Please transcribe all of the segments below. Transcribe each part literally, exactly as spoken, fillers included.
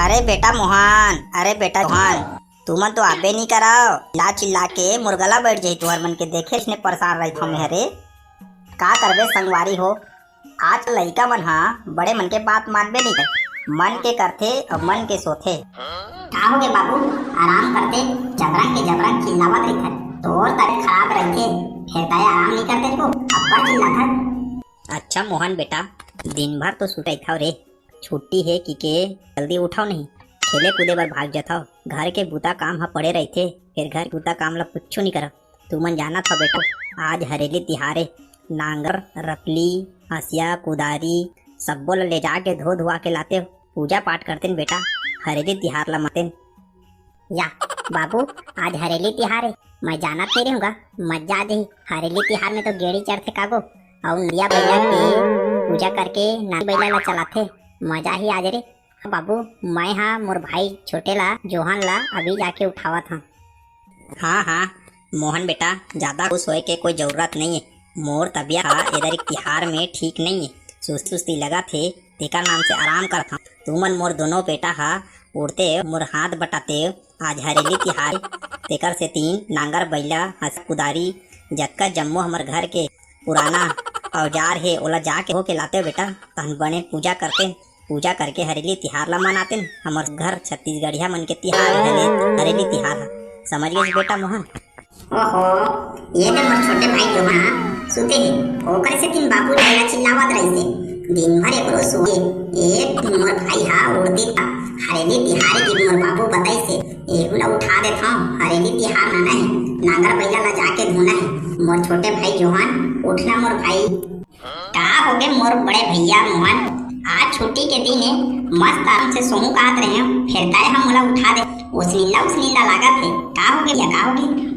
अरे बेटा मोहन, अरे बेटा मोहन, तुमन तो आबे नहीं करव। चिल्ला चिल्ला के मोर गला बैठ जाही तुहर मन के, देखे इसने परेशान रही हमें। अरे का करबे संगवारी हो, आज लइका मन हा बड़े मन के बात मानबे नहीं करे, मन के करथे और मन के सोथे। का हो गे बाबू, आराम करते जबरन के जबरन चिल्लावत रहिथे, तोर तबीयत खराब रहिथे, फिर तय आराम नहीं करते को अब्बड़ चिल्लाथस। अच्छा मोहन बेटा, दिन भर तो सुतत हव रे, छुट्टी हे कि के जल्दी उठव नहीं, खेले कूदे बर भाग जथव। घर के बूता काम ह पड़े रहिथे, फिर घर के बूता काम ला कुछु नहीं करव। तुमन जानत हव बेटा, आज हरेली तिहार हे, नांगर, रपली, हंसिया, कुदारी सब्बो ला ले जाके धो धुआ के लाते, पूजा पाठ करतेन बेटा, हरेली तिहार ला मनातेन। या बाबू, आज हरेली तिहार हे, मैं जानत नहीं रहूंगा, मजा आ जाही। हरेली तिहार में तो गेड़ी चढ़थे कागो, अउ नदिया बइला के पूजा करके नांगर बइला ला चलाथे, मजा ही आ जाही रे। बाबू, मैं हा मोर भाई छोटे ला, जोहन ला अभी जाके उठावत हंव। हाँ हाँ मोहन बेटा, ज्यादा खुश होए के कोई जरूरत नहीं हे। मोर तबीयत हा ए दरी तिहार में ठीक नहीं हे, सुस्ती सुस्ती लगत हे, तेकर नाम से आराम करत हंव। तुमन मोर दोनों बेटा हा उठते, मोर हाथ बटाते, आज हरेली तिहार, तेकर सेती नांगर बइला, हंस कुदारी, जतका जम्मो हमर घर के पुराना औजार हे, ओला जाके धो के लाते बेटा, तहन बने पूजा करते, पूजा करके हरेली तिहार ला मनातेन। हमर घर छत्तीसगढ़िया मन के तिहार हरे हरेली तिहार ह, समझ गेस बेटा मोहन? ओहो, ये तो मोर छोटे भाई जोहन सुते हे, ओकर सेती बाबू जी ला चिल्लावत रहिसे। दिन भर एकरो सुए, एक मोर भाई हा उड़दी था, हरेली तिहार की मोर बाबू बताइसे, एहू ला उठा देत हंव, हरेली तिहार मनाना हे। नांगर बइला ला जाके धोना हे। मोर छोटे भाई जोहन, उठना मोर भाई। का होगे मोर बड़े भैया मोहन, आज छुट्टी के दिन हे, मस्त आराम से सोहूं काहत रहेंव, फेर तय हा मोला उठा दे, उसनिंदा उसनिंदा लागत हे। का होगे या का होगे?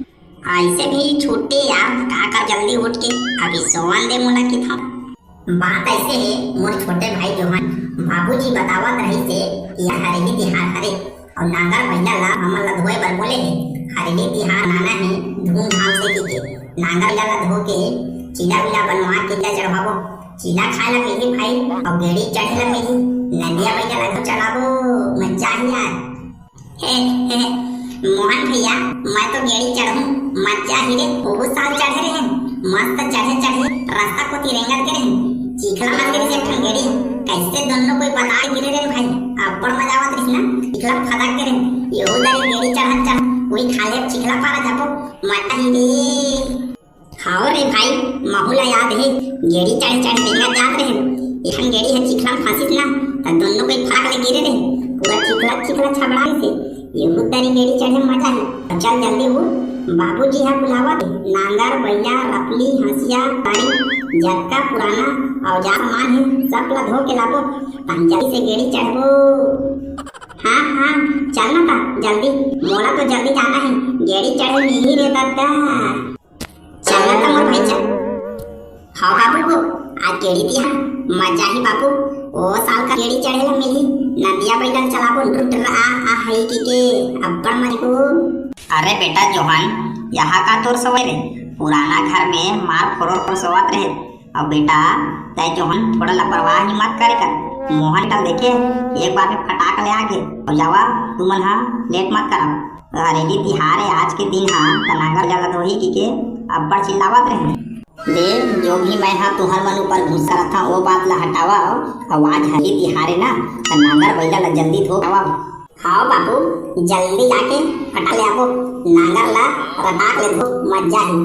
अइसे भी छुट्टी यार, का का जल्दी उठ के अभी सोवन दे मोला किथंव। बात अइसे हे मोर छोटे भाई जोहन, बाबूजी बतावत रहिसे कि हरेली तिहार हरे अउ नांगर बइला ला हमन ला धोए बर बोले हे। हरेली तिहार मनाना हे धूमधाम से कहिके, नांगर बइला ला धो के चीला वीला बनवा के चीला चढ़वाबो, चीला खाए ला मिलही भाई, अउ गेड़ी चढ़े ला मिलही, नदिया बइला ला घलो चलाबो, मजा आही यार। हे, हे, मोहन भैया, मैं तो गेड़ी चढ़हूं, मजा ही रे, बहुत साल चढ़े रहेन, मस्त चढ़े चढ़े रस्ता कोती रेंगत गे रहेन, चिखला फंस गे रहिस एक ठन गेड़ी, कइसे दोनों कोई पता गिरे रहेन भाई, अब्बड़ मजा आवत रहिस ना, चिखला फदक गे रहेन, एहू दरी गेड़ी चढ़त चढ़त, उही खाल्हे चिखला पारा जाबो, मजा ही रे। हाव रे भाई, महू ला याद हे, गेड़ी चढ़े चढ़े रेंगत जात रहेन। एक ठन गेड़ी ह चिखला म फंसिस ना, त दोनों कोई फटाक ले गिरे रहेन। पूरा चिखला चिखला छबड़ा गिसे। एहू दरी गेड़ी चढ़े म मजा हे। अब चल जल्दी उठ, बाबूजी ह बुलावत हे। नांगर, बइला, रपली, हंसिया, बाड़ी, जतका पुराना औजार सामान हे, सब ला धो के लाबो। तहन जल्दी से गेड़ी चढ़बो। हाँ, हाँ, चल ना ता, जल्दी। मोला तो जल्दी जाना हे। गेड़ी चढ़े मिलही रे ददा। चल ना त मोर भाई चल। हाँ बाबू गो, आज गेड़ी तिहार, मजा ही बाबू। ओ साल का गेड़ी चढ़े ला मिलही, नदिया बइला चलाबो, टुट रहा आ है कि के, अब्बड़ मजा को। अरे बेटा जोहन, यहाँ का तोर सवई रे? पुराना घर में मार फोरोर सोवत रहे। अब बेटा, तय जोहन थोड़ा लापरवाही मत करे कर। मोहन कल देखे, एक बार में फटाक ले आगे। अउ जावा, तुमन हा लेट मत करा। हरेली तिहार हे आज के दिन हा, त नांगर बइला ला धोही कहिके अब्बड़ चिल्लावत रहे। ले, जो भी मैं हा तुहर मन ऊपर गुस्सा रखा, वो बात ला हटावा। अउ आज हरेली तिहार हे ना, त नांगर बइला ला जल्दी धो आवा। हाव बाबू, जल्दी जाके फटाक ले आबो, नांगर ला रटाक ले धो, मजा ही।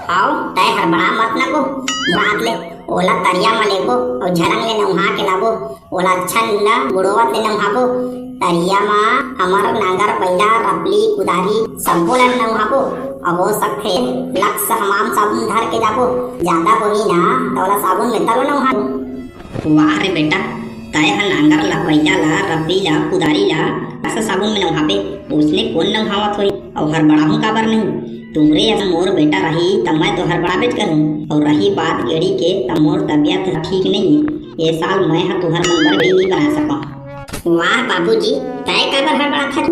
हाव, तय हड़बड़ा मत ना को, मुराद ले, ओला तरिया म लेबो अउ झरंग ले नउहा के लाबो। ओला अच्छा न गुड़ोवत ले नउहाबो। तरिया म हमर नांगर, बइला, रपली, कुदारी सब्बो ल नउहाबो। अउ हो सकथे लक्स हमाम साबुन धर के जाबो। जादा होही ना त ओला साबुन में तलो नउहाबो। वाह रे बेटा, तय ह नांगर ला, बइला ला, रपली ला, कुदारी ला लक्स साबुन में नउहाबे। ओसने कोन नउहावत होही? अउ हड़बड़ाहूं काबर नहीं? तुमरे असन मोर बेटा रही, त मैं तो हड़बड़ाबेच करहूं। अउ रही बात गेड़ी के, त मोर तबियत ह ठीक नइये। ए साल मैं ह तुहर मन बर गेड़ी नइ बना सकंव। वाह बाबूजी, तय काबर हड़बड़ाथस?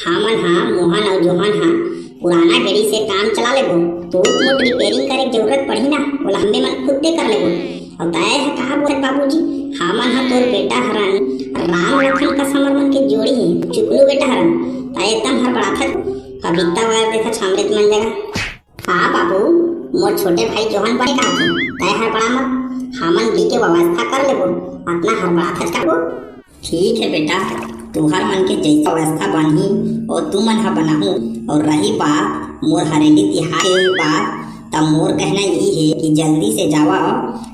हमन ह, मोहन अउ जोहन ह पुराना गेड़ी से काम चला लेबो। टूट मूट रिपेयरिंग करे के जरूरत पड़ही ना, ओला हम्मे मन खुदे कर लेबो। अउ तय ह का बोलत बाबूजी, हमन ह तोर बेटा हरन, राम लखन कस हमर मन के जोड़ी हे, चुकलू बेटा हरन, त एकदम हड़बड़ाथस। अभी इतना वायर देखा छामरेत मन जगह। हाँ बाबू, मोर छोटे भाई जोहन बने कहा थे, तय हड़बड़ा मत, हमन मिल के व्यवस्था कर लेबो, अतना हड़बड़ाथस का वो। ठीक है बेटा, तुहर मन के जैसा व्यवस्था बनही और तुमन ह बनाहू, और रही बात मोर हरेली तिहार के बात, त मोर कहना यही है कि जल्दी से जावा,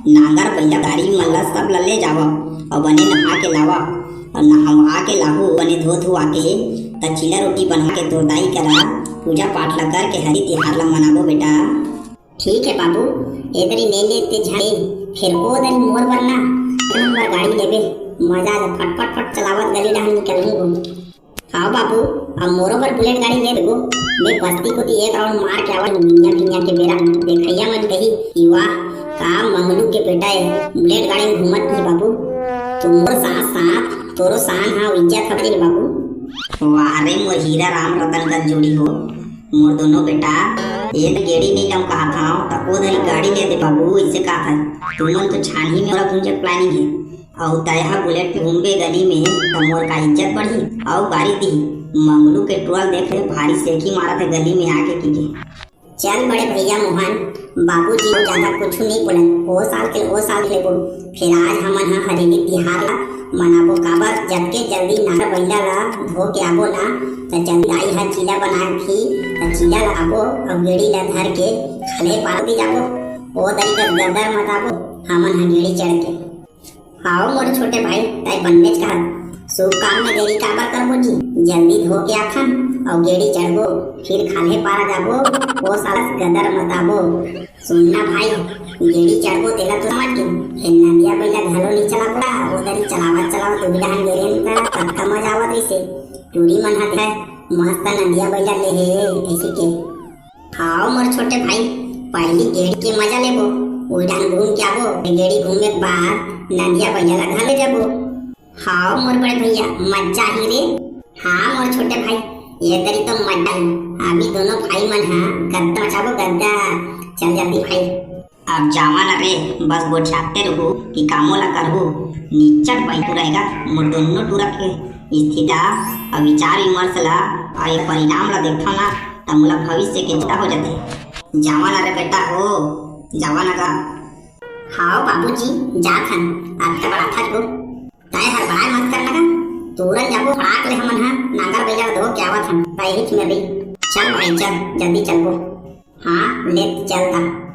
नांगर बैला गाड़ी मन ला सब ला ले जावा और बने नहा के लावा, और नहवा के लाहू बने धो धुआ के, त चीला रोटी बना के तोर दाई करा पूजा पाठ ला करके हरी तिहार ला मनाबो बेटा। ठीक है बाबू, ए दरी ले लेते झाड़े, फिर ओ दरी मोर बर ना, एक नंबर गाड़ी लेबे, मजा आ जा, फट फट फट चलावत गली डहन निकलहूँ। हाँ बाबू, अब मोरो बर बुलेट गाड़ी ले देबो। मैं बस्ती कोती एक राउंड मार के आवा मियाँ मियाँ के बेरा, देखैया मन कही कि वाह, का मंगलू के बेटा है, बुलेट गाड़ी में घूमत नहीं बाबू। तो मोर साथ साथ तोरो शान हा इज्जत हवे रे बाबू। वाह रे मोर हीरा राम रतन का जोड़ी हो, मोर दोनों बेटा, ए त गेड़ी नहीं लाऊं कहा था, त ओ दरी गाड़ी ले दे बाबू, इसे कहा था। तुमन तो छानही में मोला घूम के प्लानिंग है, अउ तैहा बुलेट में घूमबे गली में, त मोर का इज्जत बढ़ी, अउ गाड़ी दी। मंगलू के टोल देख ले, भारी सेखी मारत है गली में आके की के। चल बड़े भैया मोहन, बाबूजी अउ ज्यादा कुछ नहीं बोलन, ओ साल के ओ साल लेबो। फिर आज हमन ह हरेली तिहार ला मनाबो, काबर जतके जल्दी नांगर बइला ला धो के आबो ना, त जल्दी दाई ह चीला बना दी, त चीला ला आबो अउ गेड़ी ला धर के खाल्हे पार दे जाबो। ओ दरी कर गदर मताबो, हमन ह गेड़ी चढ़ के। हाव मोर छोटे भाई, तै बन्नेच कहत। शुभ काम में देरी काबर करबो जी? जल्दी धो के आथन अउ गेड़ी चढ़बो, फिर खाल्हे पारा जाबो, ओ सालस गदर मताबो। सुनना भाई, गेड़ी चढ़बो तेला तो समझ गेन, फेर नंदिया बइला घलो नी चलाबो, ओ दरी चलावत चलावत उही डहन गे रेहेन त कतका मजा आवत रहिसे। टूरी मन ह मस्त नंदिया बइला ले हे, ऐसे के। हाव मोर छोटे भाई, पहिली गेड़ी के मजा लेबो, उही डहन घूम के आबो, गेड़ी घूमे के बाद नंदिया बइला ला घलो जाबो। हाव मोर बड़े भैया, मजा ही रे। हाँ मोर छोटे भाई, ये दरी तो मजा ही। अभी दोनों भाई मन हा गद्दा मचाबो गद्दा। चल जल्दी भाई। अब जावा ना रे, बस गोठियाते रहू कि कामो ला करहू। निच्चट बैठू रहेगा मोर दोनों टूरा के स्थिति अउ विचार विमर्श ला अउ ये परिणाम ला देखथव ना, त मोला भविष्य के चिंता हो जाथे। जावा ना रे बेटा हो, जावा ना गा। हाव बाबूजी, जात हन, अतका बड़ा थक गो। तय हर बड़ाय मत कर लगा, तुरंत जाबो, फड़ाक ले हमन ह नांगर बइला धो के आवत हन, तय हिच में रही। चल भाई चल, जल्दी चलबो। हाँ, ले चलता।